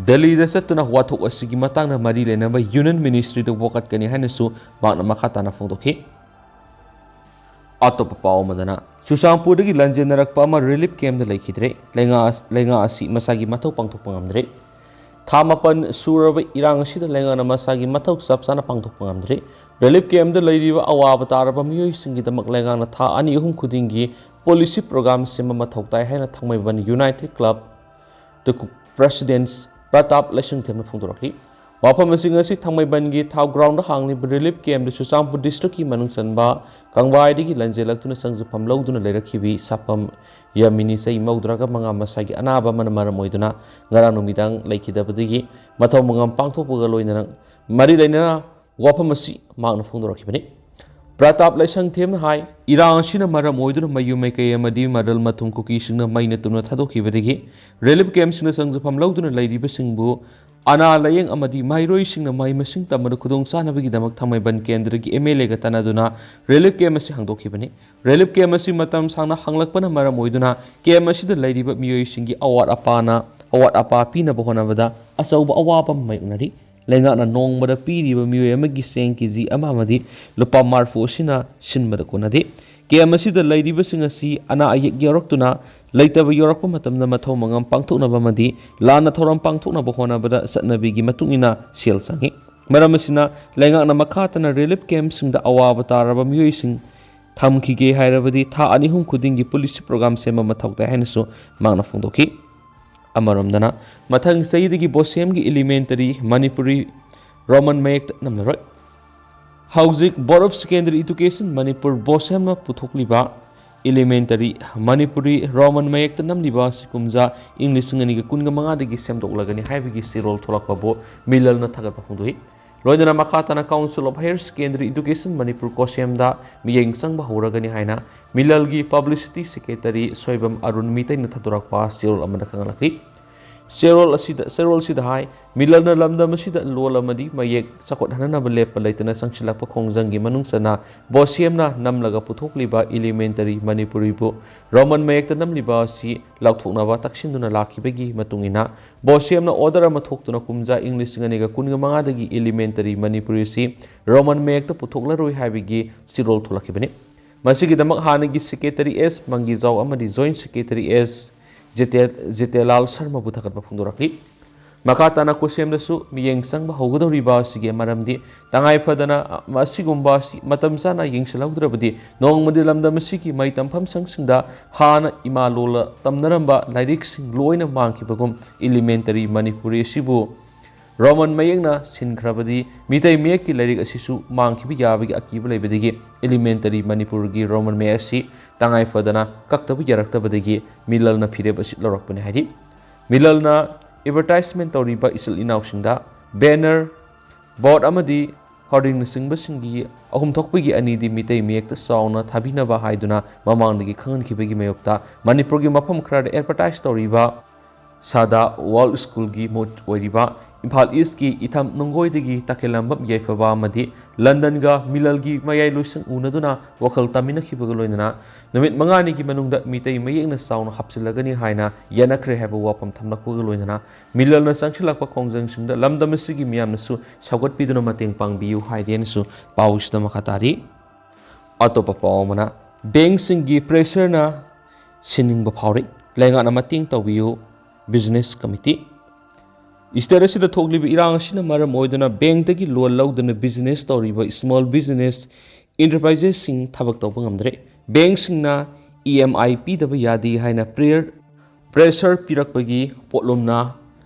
ꯗꯦꯜꯂꯤꯗ ꯆꯠꯇꯨꯅ ꯋꯥꯊꯣꯛ ꯑꯁꯤꯒꯤ ꯃꯇꯥꯡꯗ ꯃꯔꯤ ꯂꯩꯅꯕ ꯌꯨꯅꯤꯌꯟ ꯃꯤꯅꯤꯁꯇ꯭ꯔꯤꯗ ꯋꯥꯀꯠꯀꯅꯤ ꯍꯥꯏꯅꯁꯨ ꯃꯍꯥꯛꯅ ꯃꯈꯥ ꯇꯥꯅ ꯐꯣꯡꯗꯣꯛꯈꯤ꯫ ꯑꯇꯣꯞꯄ ꯄꯥꯎ ꯑꯃꯗꯅ, ꯆꯨꯔꯆꯥꯟꯄꯨꯔꯗꯒꯤ ꯂꯥꯟꯖꯦꯟꯅꯔꯛꯄ ꯑꯃ ꯔꯤꯂꯤꯐ ꯀꯦꯝꯞꯇ ꯂꯩꯈꯤꯗ꯭ꯔꯦ꯫ ꯂꯩꯉꯥꯛ ꯑꯁ-, ꯂꯩꯉꯥꯛ ꯑꯁꯤ ꯃꯁꯥꯒꯤ ꯃꯊꯧ ꯄꯥꯡꯊꯣꯛꯄ ꯉꯝꯗ꯭ꯔꯦ꯫ ꯊꯥ ꯃꯥꯄꯟ ꯁꯨꯔꯕ ꯏꯔꯥꯡ ꯑꯁꯤꯗ ꯂꯩꯉꯥꯛꯅ ꯃꯁꯥꯒꯤ ꯃꯊꯧ ꯆꯞ ꯆꯥꯅ ꯄꯥꯡꯊꯣꯛꯄ ꯉꯝꯗ꯭ꯔꯦ꯫ ꯔꯤꯂꯤꯐ ꯀꯦꯝꯞꯇ ꯂꯩꯔꯤꯕ ꯑꯋꯥꯕ ꯇꯥꯔꯕ ꯃꯤꯑꯣꯏꯁꯤꯡꯒꯤꯗꯃꯛ ꯂꯩꯉꯥꯛꯅ ꯊꯥ ꯑꯅꯤ ꯑꯍꯨꯝ ꯈꯨꯗꯤꯡꯒꯤ ꯄꯣꯂꯤꯁꯤ ꯄ꯭ꯔꯣꯒ꯭ꯔꯥꯝ ꯁꯦꯝꯕ ꯃꯊꯧ ꯇꯥꯏ ꯍꯥꯏꯅ ꯊꯥꯡꯃꯩꯕꯟ ꯌꯨꯅꯥꯏꯇꯦꯗ ꯀ꯭ꯂꯕ ꯗ ꯀꯨꯛ ꯄ꯭ꯔꯦꯁꯤꯗꯦꯟꯠ ꯄ꯭ꯔꯇꯥꯞ ꯂꯩꯁꯪꯊꯦꯝꯅ ꯐꯣꯡꯗꯣꯔꯛꯂꯤ꯫ ꯋꯥꯐꯝ ꯑꯁꯤ ꯉꯁꯤ ꯊꯥꯡꯃꯩꯕꯟꯒꯤ ꯊꯥꯎ ꯒ꯭ꯔꯥꯎꯟꯗ ꯍꯥꯡꯂꯤꯕ ꯔꯤꯂꯤꯐ ꯀꯦꯝꯞꯇ ꯆꯨꯔꯆꯥꯟꯄꯨꯔ ꯗꯤꯁꯇ꯭ꯔꯤꯛꯀꯤ ꯃꯅꯨꯡ ꯆꯟꯕ ꯀꯪꯕꯥꯏꯗꯒꯤ ꯂꯟꯖꯦꯜꯂꯛꯇꯨꯅ ꯆꯪꯖꯐꯝ ꯂꯧꯗꯨꯅ ꯂꯩꯔꯛꯈꯤꯕꯤ ꯁꯥꯐꯝ ꯌꯥꯃꯤꯅꯤ, ꯆꯍꯤ ꯃꯧꯗ꯭ꯔꯥꯒ ꯃꯉꯥ, ꯃꯁꯥꯒꯤ ꯑꯅꯥꯕ ꯑꯃꯅ ꯃꯔꯝ ꯑꯣꯏꯗꯨꯅ ꯉꯔꯥꯡ ꯅꯨꯃꯤꯗꯥꯡ ꯂꯩꯈꯤꯗꯕꯗꯒꯤ ꯃꯊꯧ ꯃꯉꯝ ꯄꯥꯡꯊꯣꯛꯄꯒ ꯂꯣꯏꯅꯅ ꯃꯔꯤ ꯂꯩꯅꯅ ꯋꯥꯐꯝ ꯑꯁꯤ ꯃꯍꯥꯛꯅ ꯐꯣꯡꯗꯣꯔꯛꯈꯤꯕꯅꯤ꯫ ꯄ꯭ꯔꯇꯥꯞ ꯂꯩꯁꯪꯊꯦꯝꯅ ꯍꯥꯏ, ꯏꯔꯥꯡ ꯑꯁꯤꯅ ꯃꯔꯝ ꯑꯣꯏꯗꯨꯅ ꯃꯌꯨꯝ ꯃꯀꯩ ꯑꯃꯗꯤ ꯃꯔꯜ ꯃꯊꯨꯝ ꯀꯨꯀꯤꯁꯤꯡꯅ ꯃꯩꯅ ꯇꯨꯝꯅ ꯊꯥꯗꯣꯛꯈꯤꯕꯗꯒꯤ ꯔꯤꯂꯤꯐ ꯀꯦꯝꯞꯁꯤꯡꯗ ꯆꯪꯖꯐꯝ ꯂꯧꯗꯨꯅ ꯂꯩꯔꯤꯕꯁꯤꯡꯕꯨ ꯑꯅꯥ ꯂꯥꯌꯦꯡ ꯑꯃꯗꯤ ꯃꯍꯩꯔꯣꯏꯁꯤꯡꯅ ꯃꯍꯩ ꯃꯁꯤꯡ ꯇꯝꯕꯗ ꯈꯨꯗꯣꯡ ꯆꯥꯅꯕꯒꯤꯗꯃꯛ ꯊꯥꯡꯃꯩꯕꯟ ꯀꯦꯟꯗ꯭ꯔꯒꯤ ꯑꯦꯝ ꯑꯦꯜ ꯑꯦꯒ ꯇꯥꯟꯅꯗꯨꯅ ꯔꯤꯂꯤꯐ ꯀꯦꯝꯞ ꯑꯁꯤ ꯍꯥꯡꯗꯣꯛꯈꯤꯕꯅꯤ꯫ ꯔꯤꯂꯤꯐ ꯀꯦꯝꯞ ꯑꯁꯤ ꯃꯇꯝ ꯁꯥꯡꯅ ꯍꯥꯡꯂꯛꯄꯅ ꯃꯔꯝ ꯑꯣꯏꯗꯨꯅ ꯀꯦꯝꯞ ꯑꯁꯤꯗ ꯂꯩꯔꯤꯕ ꯃꯤꯑꯣꯏꯁꯤꯡꯒꯤ ꯑꯋꯥꯠ ꯑꯄꯥꯅ, ꯑꯋꯥꯠ ꯑꯄꯥ ꯄꯤꯅꯕ ꯍꯣꯠꯅꯕꯗ ꯑꯆꯧꯕ ꯑꯋꯥꯕ ꯑꯃ ꯃꯥꯌꯣꯛꯅꯔꯤ꯫ ꯂꯩꯉꯥꯛꯅ ꯅꯣꯡꯃꯗ ꯄꯤꯔꯤꯕ ꯃꯤꯑꯣꯏ ꯑꯃꯒꯤ ꯆꯦꯡ ꯀꯦ ꯖꯤ ꯑꯃ ꯑꯃꯗꯤ ꯂꯨꯄꯥ ꯃꯔꯐꯨ ꯑꯁꯤꯅ ꯁꯤꯟꯕꯗ ꯀꯣꯟꯅꯗꯦ꯫ ꯀꯦꯝꯞ ꯑꯁꯤꯗ ꯂꯩꯔꯤꯕꯁꯤꯡ ꯑꯁꯤ ꯑꯅꯥ ꯑꯌꯦꯛ ꯌꯥꯎꯔꯛꯇꯨꯅ ꯂꯩꯇꯕ ꯌꯥꯎꯔꯛꯄ ꯃꯇꯝꯗ ꯃꯊꯧ ꯃꯉꯝ ꯄꯥꯡꯊꯣꯛꯅꯕ ꯑꯃꯗꯤ ꯂꯥꯟꯅ ꯊꯧꯔꯝ ꯄꯥꯡꯊꯣꯛꯅꯕ ꯍꯣꯠꯅꯕꯗ ꯆꯠꯅꯕꯤꯒꯤ ꯃꯇꯨꯡ ꯏꯟꯅ ꯁꯦꯜ ꯆꯪꯏ꯫ ꯃꯔꯝ ꯑꯁꯤꯅ ꯂꯩꯉꯥꯛꯅ ꯃꯈꯥ ꯇꯥꯅ relief campꯁꯤꯡꯗ ꯑꯋꯥꯕ ꯇꯥꯔꯕ ꯃꯤꯑꯣꯏꯁꯤꯡ ꯊꯝꯈꯤꯒꯦ ꯍꯥꯏꯔꯕꯗꯤ ꯊꯥ ꯑꯅꯤ ꯑꯍꯨꯝ ꯈꯨꯗꯤꯡꯒꯤ policy program ꯁꯦꯝꯕ ꯃꯊꯧ ꯇꯥꯏ ꯍꯥꯏꯅꯁꯨ ꯃꯍꯥꯛꯅ ꯐꯣꯡꯗꯣꯛꯈꯤ꯫ ꯑꯃꯔꯣꯝꯗꯅ ꯃꯊꯪ ꯆꯍꯤꯗꯒꯤ ꯕꯣꯁꯦꯝꯒꯤ elementary ꯃꯅꯤꯄꯨꯔꯤ Roman ꯃꯌꯦꯛꯇ ꯅꯝꯂꯔꯣꯏ꯫ ꯍꯧꯖꯤꯛ Board of Secondary Education Manipur ꯕꯣꯁꯦꯝꯅ ꯄꯨꯊꯣꯛꯂꯤꯕ elementary ꯃꯅꯤꯄꯨꯔꯤ Roman ꯃꯌꯦꯛꯇ ꯅꯝꯂꯤꯕ ꯑꯁꯤ ꯀꯨꯝꯖꯥ ꯏꯪ ꯂꯤꯁꯤꯡ ꯑꯅꯤꯒ ꯀꯨꯟꯒ ꯃꯉꯥꯗꯒꯤ ꯁꯦꯝꯗꯣꯛꯂꯒꯅꯤ ꯍꯥꯏꯕꯒꯤ ꯆꯦꯔꯣꯜ ꯊꯣꯛꯂꯛꯄꯕꯨ ꯃꯤꯂꯜꯅ ꯊꯥꯒꯠꯄ ꯐꯣꯡꯗꯣꯛꯏ꯫ ꯂꯣꯏꯅꯅ ꯃꯈꯥ ꯇꯥꯅ Council of Higher Secondary Education Manipur ꯀꯣꯁꯦꯝꯗ ꯃꯤꯠꯌꯦꯡ ꯆꯪꯕ ꯍꯧꯔꯒꯅꯤ ꯍꯥꯏꯅ ꯃꯤꯂꯜꯒꯤ publicity secretary ꯁꯣꯏꯕꯝ ꯑꯔꯨꯟ ꯃꯤꯇꯩꯅ ꯊꯥꯗꯣꯔꯛꯄ ꯆꯦꯔꯣꯜ ꯑꯃꯗ ꯈꯪꯍꯜꯂꯛꯈꯤ꯫ ꯆꯦꯔꯣꯜ ꯑꯁꯤꯗ, ꯆꯦꯔꯣꯜꯁꯤꯗ ꯍꯥꯏ, ꯃꯤꯂꯜꯅ ꯂꯝꯗꯝ ꯑꯁꯤꯗ ꯂꯣꯜ ꯑꯃꯗꯤ ꯃꯌꯦꯛ ꯆꯥꯎꯈꯠꯍꯟꯅꯕ ꯂꯦꯞꯄ ꯂꯩꯇꯅ ꯆꯪꯁꯤꯜꯂꯛꯄ ꯈꯣꯡꯖꯪꯒꯤ ꯃꯅꯨꯡ ꯆꯟꯅ ꯕꯣꯁꯦꯝꯅ ꯅꯝꯂꯒ ꯄꯨꯊꯣꯛꯂꯤꯕ elementary ꯃꯅꯤꯄꯨꯔꯤꯕꯨ Roman ꯃꯌꯦꯛꯇ ꯅꯝꯂꯤꯕ ꯑꯁꯤ ꯂꯥꯎꯊꯣꯛꯅꯕ ꯇꯛꯁꯤꯟꯗꯨꯅ ꯂꯥꯛꯈꯤꯕꯒꯤ ꯃꯇꯨꯡ ꯏꯟꯅ ꯕꯣꯁꯦꯝꯅ order ꯑꯃ ꯊꯣꯛꯇꯨꯅ ꯀꯨꯝꯖꯥ ꯏꯪ ꯂꯤꯁꯤꯡ ꯑꯅꯤꯒ ꯀꯨꯟꯒ ꯃꯉꯥꯗꯒꯤ elementary ꯃꯅꯤꯄꯨꯔꯤ ꯑꯁꯤ Roman ꯃꯌꯦꯛꯇ ꯄꯨꯊꯣꯛꯂꯔꯣꯏ ꯍꯥꯏꯕꯒꯤ ꯆꯦꯔꯣꯜ ꯊꯣꯛꯂꯛꯈꯤꯕꯅꯤ꯫ ꯃꯁꯤꯒꯤꯗꯃꯛ ꯍꯥꯟꯅꯒꯤ secretary ꯑꯦꯁ ꯃꯪꯒꯤꯖꯥꯎ ꯑꯃꯗꯤ joint secretary ꯑꯦꯁ ꯖꯤꯇꯦ-, ꯖꯤꯇꯦꯂꯥꯜ ꯁꯔꯃꯕꯨ ꯊꯥꯒꯠꯄ ꯐꯣꯡꯗꯣꯔꯛꯂꯤ꯫ ꯃꯈꯥ ꯇꯥꯅ ꯀꯣꯁꯦꯝꯗꯁꯨ ꯃꯤꯠꯌꯦꯡ ꯆꯪꯕ ꯍꯧꯒꯗꯧꯔꯤꯕ ꯑꯁꯤꯒꯤ ꯃꯔꯝꯗꯤ ꯇꯉꯥꯏ ꯐꯗꯅ, ꯑ, ꯑꯁꯤꯒꯨꯝꯕ ꯑꯁꯤ ꯃꯇꯝ ꯆꯥꯅ ꯌꯦꯡꯁꯤꯜꯍꯧꯗ꯭ꯔꯕꯗꯤ ꯅꯣꯡꯃꯗꯤ ꯂꯝꯗꯝ ꯑꯁꯤꯒꯤ ꯃꯍꯩ ꯇꯝꯐꯝ ꯁꯪꯁꯤꯡꯗ ꯍꯥꯟꯅ ꯏꯃꯥ ꯂꯣꯜꯗ ꯇꯝꯅꯔꯝꯕ ꯂꯥꯏꯔꯤꯛꯁꯤꯡ ꯂꯣꯏꯅ ꯃꯥꯡꯈꯤꯕꯒꯨꯝ elementary ꯃꯅꯤꯄꯨꯔꯤ ꯑꯁꯤꯕꯨ Roman ꯃꯌꯦꯛꯅ ꯁꯤꯟꯈ꯭ꯔꯕꯗꯤ ꯃꯤꯇꯩ ꯃꯌꯦꯛꯀꯤ ꯂꯥꯏꯔꯤꯛ ꯑꯁꯤꯁꯨ ꯃꯥꯡꯈꯤꯕ ꯌꯥꯕꯒꯤ ꯑꯀꯤꯕ ꯂꯩꯕꯗꯒꯤ elementary ꯃꯅꯤꯄꯨꯔꯒꯤ Roman ꯃꯌꯦꯛ ꯑꯁꯤ ꯇꯉꯥꯏ ꯐꯗꯅ ꯀꯛꯇꯕ ꯌꯥꯔꯛꯇꯕꯗꯒꯤ ꯃꯤꯂꯜꯅ ꯐꯤꯔꯦꯞ ꯑꯁꯤ ꯂꯧꯔꯛꯄꯅꯤ ꯍꯥꯏꯔꯤ꯫ ꯃꯤꯂꯜꯅ advertisement ꯇꯧꯔꯤꯕ ꯏꯆꯤꯜ ꯏꯅꯥꯎꯁꯤꯡꯗ banner, board ꯑꯃꯗꯤ hoardingꯅꯆꯤꯡꯕꯁꯤꯡꯒꯤ ꯑꯍꯨꯝ ꯊꯣꯛꯄꯒꯤ ꯑꯅꯤꯗꯤ ꯃꯤꯇꯩ ꯃꯌꯦꯛꯇ ꯆꯥꯎꯅ ꯊꯥꯕꯤꯅꯕ ꯍꯥꯏꯗꯨꯅ ꯃꯃꯥꯡꯗꯒꯤ ꯈꯪꯍꯟꯈꯤꯕꯒꯤ ꯃꯥꯌꯣꯛꯇ ꯃꯅꯤꯄꯨꯔꯒꯤ ꯃꯐꯝ ꯈꯔꯗ advertise ꯇꯧꯔꯤꯕ ꯁꯥꯗꯥ World Schoolꯒꯤ ꯃꯍꯨꯠ ꯑꯣꯏꯔꯤꯕ ꯏꯝꯐꯥꯜ Eastꯀꯤ ꯏꯊꯝ ꯅꯨꯡꯒꯣꯏꯗꯒꯤ ꯇꯈꯦꯜꯂꯝꯕꯝ ꯌꯥꯏꯐꯕ ꯑꯃꯗꯤ ꯂꯟꯗꯟꯒ ꯃꯤꯂꯜꯒꯤ ꯃꯌꯥꯏ ꯂꯣꯏꯁꯪ ꯎꯅꯗꯨꯅ ꯋꯥꯈꯜ ꯇꯥꯃꯤꯟꯅꯈꯤꯕꯒ ꯂꯣꯏꯅꯅ ꯅꯨꯃꯤꯠ ꯃꯉꯥꯅꯤꯒꯤ ꯃꯅꯨꯡꯗ ꯃꯤꯇꯩ ꯃꯌꯦꯛꯅ ꯆꯥꯎꯅ ꯍꯥꯞꯆꯤꯜꯂꯒꯅꯤ ꯍꯥꯏꯅ ꯌꯥꯅꯈ꯭ꯔꯦ ꯍꯥꯏꯕ ꯋꯥꯐꯝ ꯊꯝꯂꯛꯄꯒ ꯂꯣꯏꯅꯅ ꯃꯤꯂꯜꯅ ꯆꯪꯁꯤꯜꯂꯛꯄ ꯈꯣꯡꯖꯪꯁꯤꯡꯗ ꯂꯝꯗꯝ ꯑꯁꯤꯒꯤ ꯃꯤꯌꯥꯝꯅꯁꯨ ꯁꯧꯒꯠꯄꯤꯗꯨꯅ ꯃꯇꯦꯡ ꯄꯥꯡꯕꯤꯌꯨ ꯍꯥꯏꯗꯦꯅꯁꯨ ꯄꯥꯎꯁꯤꯗ ꯃꯈꯥ ꯇꯥꯔꯤ꯫ ꯑꯇꯣꯞꯄ ꯄꯥꯎ ꯑꯃꯅ, bankꯁꯤꯡꯒꯤ pressureꯅ ꯁꯤꯟꯅꯤꯡꯕ ꯐꯥꯎꯔꯤ, ꯂꯩꯉꯥꯛꯅ ꯃꯇꯦꯡ ꯇꯧꯕꯤꯌꯨ, business committee꯫ State ꯑꯁꯤꯗ ꯊꯣꯛꯂꯤꯕ ꯏꯔꯥꯡ ꯑꯁꯤꯅ ꯃꯔꯝ ꯑꯣꯏꯗꯨꯅ bank ꯇꯒꯤ loan ꯂꯧꯗꯨꯅ business ꯇꯧꯔꯤꯕ small business enterprises ꯁꯤꯡ ꯊꯕꯛ ꯇꯧꯕ ꯉꯝꯗ꯭ꯔꯦ꯫ Bank ꯁꯤꯡꯅ E M I ꯄꯤꯗꯕ ꯌꯥꯗꯦ ꯍꯥꯏꯅ prayer pressure ꯄꯤꯔꯛꯄꯒꯤ ꯄꯣꯠꯂꯨꯝꯅ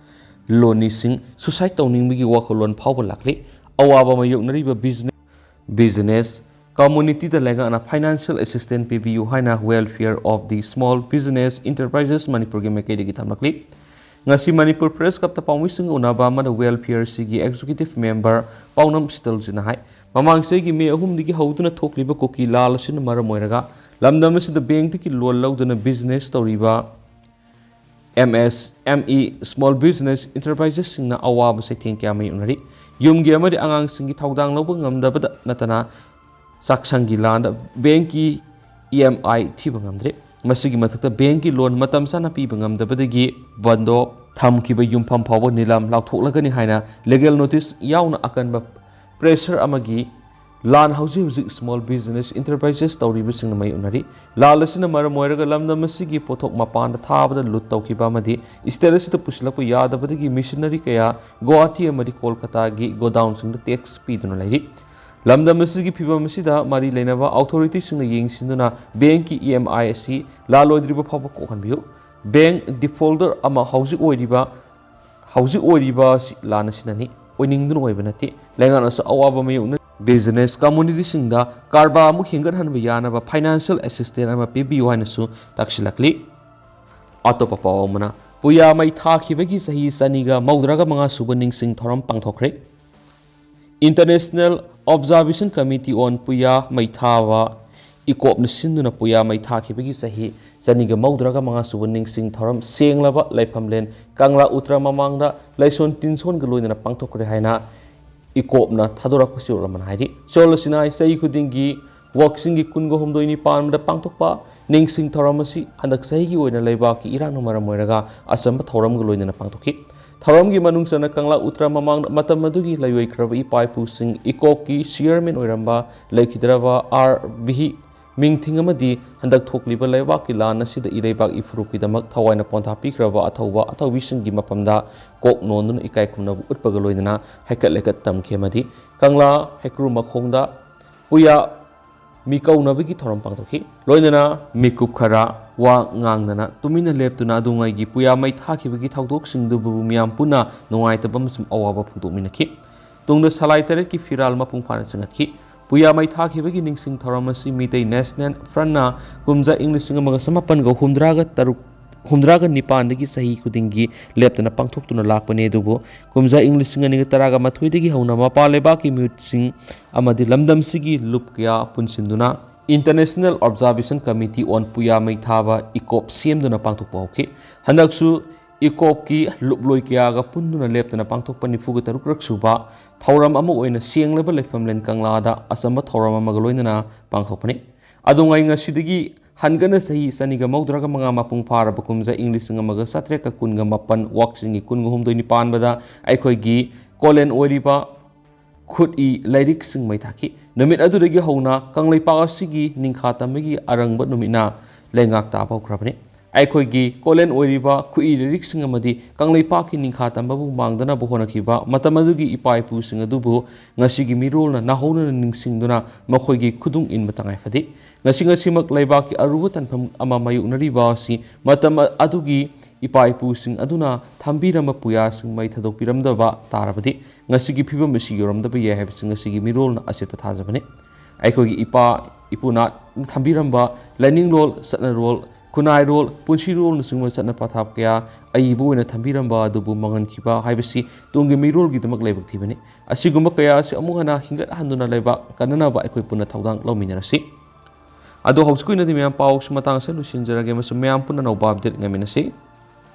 ꯂꯣꯟꯅꯤꯁꯤꯡ suicide ꯇꯧꯅꯤꯡꯕꯒꯤ ꯋꯥꯈꯜꯂꯣꯟ ꯐꯥꯎꯕ ꯂꯥꯛꯂꯤ꯫ ꯑꯋꯥꯕ ꯃꯥꯌꯣꯛꯅꯔꯤꯕ business business community ꯗ ꯂꯩꯉꯥꯛꯅ financial assistance ꯄꯤꯕꯤꯌꯨ ꯍꯥꯏꯅ Welfare of the Small Business Enterprises ꯃꯅꯤꯄꯨꯔꯒꯤ ꯃꯥꯏꯀꯩꯗꯒꯤ ꯊꯝꯂꯛꯂꯤ꯫ ꯉꯁꯤ ꯃꯅꯤꯄꯨꯔ Press Club ꯇ ꯄꯥꯎꯃꯤꯁꯤꯡꯒ ꯎꯅꯕ ꯑꯃꯗ Welfare ꯁꯤꯒꯤ executive member ꯄꯥꯎꯅꯝ ꯁꯤꯇꯜꯖꯤꯅ ꯍꯥꯏ, ꯃꯃꯥꯡ ꯆꯍꯤꯒꯤ ꯃꯦ ꯑꯍꯨꯝꯗꯒꯤ ꯍꯧꯗꯨꯅ ꯊꯣꯛꯂꯤꯕ ꯀꯨꯀꯤ ꯂꯥꯜ ꯑꯁꯤꯅ ꯃꯔꯝ ꯑꯣꯏꯔꯒ ꯂꯝꯗꯝ ꯑꯁꯤꯗ bank ꯇꯒꯤ loan ꯂꯧꯗꯨꯅ business ꯇꯧꯔꯤꯕ M S M E, small business enterprises ꯁꯤꯡꯅ ꯑꯋꯥꯕ ꯆꯩꯊꯦꯡ ꯀꯌꯥ ꯃꯥꯌꯣꯛꯅꯔꯤ꯫ ꯌꯨꯝꯒꯤ ꯑꯃꯗꯤ ꯑꯉꯥꯡꯁꯤꯡꯒꯤ ꯊꯧꯗꯥꯡ ꯂꯧꯕ ꯉꯝꯗꯕꯗ ꯅꯠꯇꯅ ꯆꯥꯛꯁꯪꯒꯤ ꯂꯥꯟꯗ bank ꯀꯤ E M I ꯊꯤꯕ ꯉꯝꯗ꯭ꯔꯦ꯫ ꯃꯁꯤꯒꯤ ꯃꯊꯛꯇ bank ꯀꯤ loan ꯃꯇꯝ ꯆꯥꯅ ꯄꯤꯕ ꯉꯝꯗꯕꯗꯒꯤ ꯕꯟꯗꯣ ꯊꯝꯈꯤꯕ ꯌꯨꯝꯐꯝ ꯐꯥꯎꯕ ꯅꯤꯂꯥꯝ ꯂꯥꯎꯊꯣꯛꯂꯒꯅꯤ ꯍꯥꯏꯅ legal notice ꯌꯥꯎꯅ ꯑꯀꯟꯕ pressure ꯑꯃꯒꯤ ꯂꯥꯟ ꯍꯧꯖꯤꯛ ꯍꯧꯖꯤꯛ small business enterprises ꯇꯧꯔꯤꯕꯁꯤꯡꯅ ꯃꯥꯌꯣꯛꯅꯔꯤ꯫ ꯂꯥꯟ ꯑꯁꯤꯅ ꯃꯔꯝ ꯑꯣꯏꯔꯒ ꯂꯝꯗꯝ ꯑꯁꯤꯒꯤ ꯄꯣꯠꯊꯣꯛ ꯃꯄꯥꯟꯗ ꯊꯥꯕꯗ ꯂꯨꯠ ꯇꯧꯈꯤꯕ ꯑꯃꯗꯤ state ꯑꯁꯤꯗ ꯄꯨꯁꯤꯜꯂꯛꯄ ꯌꯥꯗꯕꯗꯒꯤ machinery ꯀꯌꯥ ꯒꯨꯋꯥꯍꯥꯇꯤ ꯑꯃꯗꯤ ꯀꯣꯜꯀꯇꯥꯒꯤ godown ꯁꯤꯡꯗ tax ꯄꯤꯗꯨꯅ ꯂꯩꯔꯤ꯫ ꯂꯝꯗꯝ ꯑꯁꯤꯒꯤ ꯐꯤꯚꯝ ꯑꯁꯤꯗ ꯃꯔꯤ ꯂꯩꯅꯕ authority ꯁꯤꯡꯅ ꯌꯦꯡꯁꯤꯟꯗꯨꯅ bank ꯀꯤ E M I ꯑꯁꯤ ꯂꯥꯜꯂꯣꯏꯗ꯭ꯔꯤꯕ ꯐꯥꯎꯕ ꯀꯣꯛꯍꯟꯕꯤꯌꯨ꯫ Bank defaulter ꯑꯃ ꯍꯧꯖꯤꯛ ꯑꯣꯏꯔꯤꯕ ꯍꯧꯖꯤꯛ ꯑꯣꯏꯔꯤꯕ ꯑꯁꯤ ꯂꯥꯟ ꯑꯁꯤꯅꯅꯤ, ꯑꯣꯏꯅꯤꯡꯗꯨꯅ ꯑꯣꯏꯕ ꯅꯠꯇꯦ꯫ ꯂꯩꯉꯥꯛꯅꯁꯨ ꯑꯋꯥꯕ ꯃꯥꯌꯣꯛꯅ business community ꯁꯤꯡꯗ ꯀꯔꯕꯥꯔ ꯑꯃꯨꯛ ꯍꯦꯟꯒꯠꯍꯟꯕ ꯌꯥꯅꯕ financial assistance ꯑꯃ ꯄꯤꯕꯤꯌꯨ ꯍꯥꯏꯅꯁꯨ ꯇꯛꯁꯤꯜꯂꯛꯂꯤ꯫ ꯑꯇꯣꯞꯄ ꯄꯥꯎ ꯑꯃꯅ, ꯄꯨꯌꯥ ꯃꯩ ꯊꯥꯈꯤꯕꯒꯤ ꯆꯍꯤ ꯆꯅꯤꯒ ꯃꯧꯗ꯭ꯔꯥꯒ ꯃꯉꯥ ꯁꯨꯕ ꯅꯤꯡꯁꯤꯡ ꯊꯧꯔꯝ ꯄꯥꯡꯊꯣꯛꯈ꯭ꯔꯦ꯫ International Observation Committee on ꯄꯨꯌꯥ ꯃꯩ ꯊꯥꯕ, ꯏꯀꯣꯞꯅ ꯁꯤꯟꯗꯨꯅ ꯄꯨꯌꯥ ꯃꯩ ꯊꯥꯈꯤꯕꯒꯤ ꯆꯍꯤ ꯆꯅꯤꯒ ꯃꯧꯗ꯭ꯔꯥꯒ ꯃꯉꯥ ꯁꯨꯕ ꯅꯤꯡꯁꯤꯡ ꯊꯧꯔꯝ ꯁꯦꯡꯂꯕ ꯂꯩꯐꯝꯂꯦꯟ ꯀꯪꯂꯥ ꯎꯇ꯭ꯔ ꯃꯃꯥꯡꯗ ꯂꯥꯏꯁꯣꯟ ꯇꯤꯟꯁꯣꯟꯒ ꯂꯣꯏꯅꯅ ꯄꯥꯡꯊꯣꯛꯈ꯭ꯔꯦ ꯍꯥꯏꯅ ꯏꯀꯣꯞꯅ ꯊꯥꯗꯣꯔꯛꯄ ꯆꯦꯔꯣꯜ ꯑꯃꯅ ꯍꯥꯏꯔꯤ꯫ ꯆꯦꯔꯣꯜ ꯑꯁꯤꯅ ꯆꯍꯤ ꯈꯨꯗꯤꯡꯒꯤ ꯋꯥꯛꯆꯤꯡꯒꯤ ꯀꯨꯟꯒ ꯍꯨꯝꯗꯣꯏꯅꯤ ꯄꯥꯟꯕꯗ ꯄꯥꯡꯊꯣꯛꯄ ꯅꯤꯡꯁꯤꯡ ꯊꯧꯔꯝ ꯑꯁꯤ ꯍꯟꯗꯛ ꯆꯍꯤꯒꯤ ꯑꯣꯏꯅ ꯂꯩꯕꯥꯛꯀꯤ ꯏꯔꯥꯡꯅ ꯃꯔꯝ ꯑꯣꯏꯔꯒ ꯑꯆꯝꯕ ꯊꯧꯔꯝꯒ ꯂꯣꯏꯅꯅ ꯄꯥꯡꯊꯣꯛꯈꯤ꯫ ꯊꯧꯔꯝꯒꯤ ꯃꯅꯨꯡ ꯆꯟꯅ ꯀꯪꯂꯥ ꯎꯇ꯭ꯔ ꯃꯃꯥꯡꯗ ꯃꯇꯝ ꯑꯗꯨꯒꯤ ꯂꯩꯔꯣꯏꯈ꯭ꯔꯕ ꯏꯄꯥ ꯏꯄꯨꯁꯤꯡ, ꯏꯀꯣꯞꯀꯤ chairman ꯑꯣꯏꯔꯝꯕ ꯂꯩꯈꯤꯗ꯭ꯔꯕ ꯑꯥꯔ ꯚꯤ ꯃꯤꯡꯊꯤꯡ ꯑꯃꯗꯤ ꯍꯟꯗꯛ ꯊꯣꯛꯂꯤꯕ ꯂꯩꯕꯥꯛꯀꯤ ꯂꯥꯟ ꯑꯁꯤꯗ ꯏꯔꯩꯕꯥꯛ ꯏꯐꯨꯔꯨꯞꯀꯤꯗꯃꯛ ꯊꯋꯥꯏꯅ ꯄꯣꯟꯊꯥ ꯄꯤꯈ꯭ꯔꯕ ꯑꯊꯧꯕ ꯑꯊꯧꯕꯤꯁꯤꯡꯒꯤ ꯃꯐꯝꯗ ꯀꯣꯛ ꯅꯣꯟꯗꯨꯅ ꯏꯀꯥꯏ ꯈꯨꯝꯅꯕ ꯎꯠꯄꯒ ꯂꯣꯏꯅꯅ ꯍꯩꯀꯠ ꯂꯩꯀꯠ ꯇꯝꯈꯤ ꯑꯃꯗꯤ ꯀꯪꯂꯥ ꯍꯩꯀ꯭ꯔꯨ ꯃꯈꯣꯡꯗ ꯄꯨꯌꯥ ꯃꯤꯀꯧꯅꯕꯒꯤ ꯊꯧꯔꯝ ꯄꯥꯡꯊꯣꯛꯈꯤ꯫ ꯂꯣꯏꯅꯅ ꯃꯤꯀꯨꯞ ꯈꯔ ꯋꯥ ꯉꯥꯡꯗꯅ ꯇꯨꯃꯤꯟꯅ ꯂꯦꯞꯇꯨꯅ ꯑꯗꯨꯉꯩꯒꯤ ꯄꯨꯌꯥ ꯃꯩ ꯊꯥꯈꯤꯕꯒꯤ ꯊꯧꯗꯣꯛꯁꯤꯡꯗꯨꯕꯨ ꯃꯤꯌꯥꯝ ꯄꯨꯟꯅ ꯅꯨꯡꯉꯥꯏꯇꯕ ꯑꯃꯁꯨꯡ ꯑꯋꯥꯕ ꯐꯣꯡꯗꯣꯛꯃꯤꯟꯅꯈꯤ꯫ ꯇꯨꯡꯗ ꯁꯂꯥꯏ ꯇꯔꯦꯠꯀꯤ ꯐꯤꯔꯥꯜ ꯃꯄꯨꯡ ꯐꯥꯅ ꯆꯪꯍꯠꯈꯤ꯫ ꯄꯨꯌꯥ ꯃꯩ ꯊꯥꯈꯤꯕꯒꯤ ꯅꯤꯡꯁꯤꯡ ꯊꯧꯔꯝ ꯑꯁꯤ ꯃꯤꯇꯩ ꯅꯦꯁꯅꯦꯜ ꯐ꯭ꯔꯟꯠꯅ ꯀꯨꯝꯖꯥ ꯏꯪ ꯂꯤꯁꯤꯡ ꯑꯃꯒ ꯆꯃꯥꯄꯟꯒ ꯍꯨꯝꯗ꯭ꯔꯥꯒ ꯇꯔꯨꯛ, ꯍꯨꯝꯗ꯭ꯔꯥꯒ ꯅꯤꯄꯥꯟꯗꯒꯤ ꯆꯍꯤ ꯈꯨꯗꯤꯡꯒꯤ ꯂꯦꯞꯇꯅ ꯄꯥꯡꯊꯣꯛꯇꯨꯅ ꯂꯥꯛꯄꯅꯤ꯫ ꯑꯗꯨꯕꯨ ꯀꯨꯝꯖꯥ ꯏꯪ ꯂꯤꯁꯤꯡ ꯑꯅꯤꯒ ꯇꯔꯥꯒ ꯃꯥꯊꯣꯏꯗꯒꯤ ꯍꯧꯅ ꯃꯄꯥꯟ ꯂꯩꯕꯥꯛꯀꯤ ꯃꯤꯍꯨꯠꯁꯤꯡ ꯑꯃꯗꯤ ꯂꯝꯗꯝꯁꯤꯒꯤ ꯂꯨꯞ ꯀꯌꯥ ꯄꯨꯟꯁꯤꯟꯗꯨꯅ International Observation Committee on ꯄꯨꯌꯥ ꯃꯩ ꯊꯥꯕ ꯏꯀꯣꯞ ꯁꯦꯝꯗꯨꯅ ꯄꯥꯡꯊꯣꯛꯄ ꯍꯧꯈꯤ꯫ ꯍꯟꯗꯛꯁꯨ ꯏꯀꯣꯞꯀꯤ ꯂꯨꯞꯂꯣꯏ ꯀꯌꯥꯒ ꯄꯨꯟꯗꯨꯅ ꯂꯦꯞꯇꯅ ꯄꯥꯡꯊꯣꯛꯄ ꯅꯤꯐꯨꯒ ꯇꯔꯨꯛꯔꯛ ꯁꯨꯕ ꯊꯧꯔꯝ ꯑꯃ ꯑꯣꯏꯅ ꯁꯦꯡꯂꯕ ꯂꯩꯐꯝꯂꯦꯟ ꯀꯪꯂꯥꯗ ꯑꯆꯝꯕ ꯊꯧꯔꯝ ꯑꯃꯒ ꯂꯣꯏꯅꯅ ꯄꯥꯡꯊꯣꯛꯄꯅꯤ꯫ ꯑꯗꯨꯉꯩ ꯉꯁꯤꯗꯒꯤ ꯍꯟꯒꯠꯅ ꯆꯍꯤ ꯆꯅꯤꯒ ꯃꯧꯗ꯭ꯔꯥꯒ ꯃꯉꯥ ꯃꯄꯨꯡ ꯐꯥꯔꯕ ꯀꯨꯝꯖꯥ ꯏꯪ ꯂꯤꯁꯤꯡ ꯑꯃꯒ ꯆꯥꯇ꯭ꯔꯦꯠꯀ ꯀꯨꯟꯒ ꯃꯥꯄꯟ ꯋꯥꯛꯆꯤꯡꯒꯤ ꯀꯨꯟꯒ ꯍꯨꯝꯗꯣꯏꯅꯤ ꯄꯥꯟꯕꯗ ꯑꯩꯈꯣꯏꯒꯤ ꯀꯣꯂꯦꯟ ꯑꯣꯏꯔꯤꯕ ꯈꯨꯠꯏ ꯂꯥꯏꯔꯤꯛꯁꯤꯡ ꯃꯩ ꯊꯥꯈꯤ꯫ ꯅꯨꯃꯤꯠ ꯑꯗꯨꯗꯒꯤ ꯍꯧꯅ ꯀꯪꯂꯩꯄꯥꯛ ꯑꯁꯤꯒꯤ ꯅꯤꯡꯈꯥ ꯇꯝꯕꯒꯤ ꯑꯔꯪꯕ ꯅꯨꯃꯤꯠꯅ ꯂꯩꯉꯥꯛ ꯇꯥꯕ ꯍꯧꯈ꯭ꯔꯕꯅꯤ꯫ ꯑꯩꯈꯣꯏꯒꯤ ꯀꯣꯂꯦꯟ ꯑꯣꯏꯔꯤꯕ ꯈꯨꯠꯏ ꯂꯥꯏꯔꯤꯛꯁꯤꯡ ꯑꯃꯗꯤ ꯀꯪꯂꯩꯄꯥꯛꯀꯤ ꯅꯤꯡꯈꯥ ꯇꯝꯕꯕꯨ ꯃꯥꯡꯗꯅꯕ ꯍꯣꯠꯅꯈꯤꯕ ꯃꯇꯝ ꯑꯗꯨꯒꯤ ꯏꯄꯥ ꯏꯄꯨꯁꯤꯡ ꯑꯗꯨꯕꯨ ꯉꯁꯤꯒꯤ ꯃꯤꯔꯣꯜꯅ ꯅꯧꯍꯧꯅꯅ ꯅꯤꯡꯁꯤꯡꯗꯨꯅ ꯃꯈꯣꯏꯒꯤ ꯈꯨꯗꯨꯡ ꯏꯟꯕ ꯇꯉꯥꯏ ꯐꯗꯦ꯫ ꯉꯁꯤ ꯉꯁꯤꯃꯛ ꯂꯩꯕꯥꯛꯀꯤ ꯑꯔꯨꯕ ꯇꯥꯟꯐꯝ ꯑꯃ ꯃꯥꯌꯣꯛꯅꯔꯤꯕ ꯑꯁꯤ ꯃꯇꯝ ꯑꯗꯨꯒꯤ ꯏꯄꯥ ꯏꯄꯨꯁꯤꯡ ꯑꯗꯨꯅ ꯊꯝꯕꯤꯔꯝꯕ ꯄꯨꯌꯥꯁꯤꯡ ꯃꯩ ꯊꯥꯗꯣꯛꯄꯤꯔꯝꯗꯕ ꯇꯥꯔꯕꯗꯤ ꯉꯁꯤꯒꯤ ꯐꯤꯕꯝ ꯑꯁꯤ ꯌꯧꯔꯝꯗꯕ ꯌꯥꯏ ꯍꯥꯏꯕꯁꯤ ꯉꯁꯤꯒꯤ ꯃꯤꯔꯣꯜꯅ ꯑꯆꯦꯠꯄ ꯊꯥꯖꯕꯅꯤ꯫ ꯑꯩꯈꯣꯏꯒꯤ ꯏꯄꯥ ꯏꯄꯨꯅ ꯊꯝꯕꯤꯔꯝꯕ ꯂꯥꯏꯅꯤꯡꯂꯣꯜ, ꯆꯠꯅꯔꯣꯜ, ꯈꯨꯟꯅꯥꯏꯔꯣꯜ, ꯄꯨꯟꯁꯤꯔꯣꯜꯅꯆꯤꯡꯕ ꯆꯠꯅ ꯄꯊꯥꯞ ꯀꯌꯥ ꯑꯏꯕ ꯑꯣꯏꯅ ꯊꯝꯕꯤꯔꯝꯕ ꯑꯗꯨꯕꯨ ꯃꯥꯡꯍꯟꯈꯤꯕ ꯍꯥꯏꯕꯁꯤ ꯇꯨꯡꯒꯤ ꯃꯤꯔꯣꯜꯒꯤꯗꯃꯛ ꯂꯥꯏꯕꯛ ꯊꯤꯕꯅꯤ꯫ ꯑꯁꯤꯒꯨꯝꯕ ꯀꯌꯥ ꯑꯁꯤ ꯑꯃꯨꯛ ꯍꯟꯅ ꯍꯤꯡꯒꯠꯍꯟꯗꯨꯅ ꯂꯩꯕꯥꯛ ꯀꯟꯅꯅꯕ ꯑꯩꯈꯣꯏ ꯄꯨꯟꯅ ꯊꯧꯗꯥꯡ ꯂꯧꯃꯤꯟꯅꯔꯁꯤ꯫ ꯑꯗꯣ ꯍꯧꯖꯤꯛꯀꯤ ꯑꯣꯏꯅꯗꯤ ꯃꯌꯥꯝ ꯄꯥꯎꯁꯤ ꯃꯇꯥꯡ ꯑꯁꯤꯗ ꯂꯣꯏꯁꯤꯟꯖꯔꯒꯦ ꯑꯃꯁꯨꯡ ꯃꯌꯥꯝ ꯄꯨꯟꯅ ꯑꯅꯧꯕ update ꯉꯥꯏꯃꯤꯟꯅꯁꯤ꯫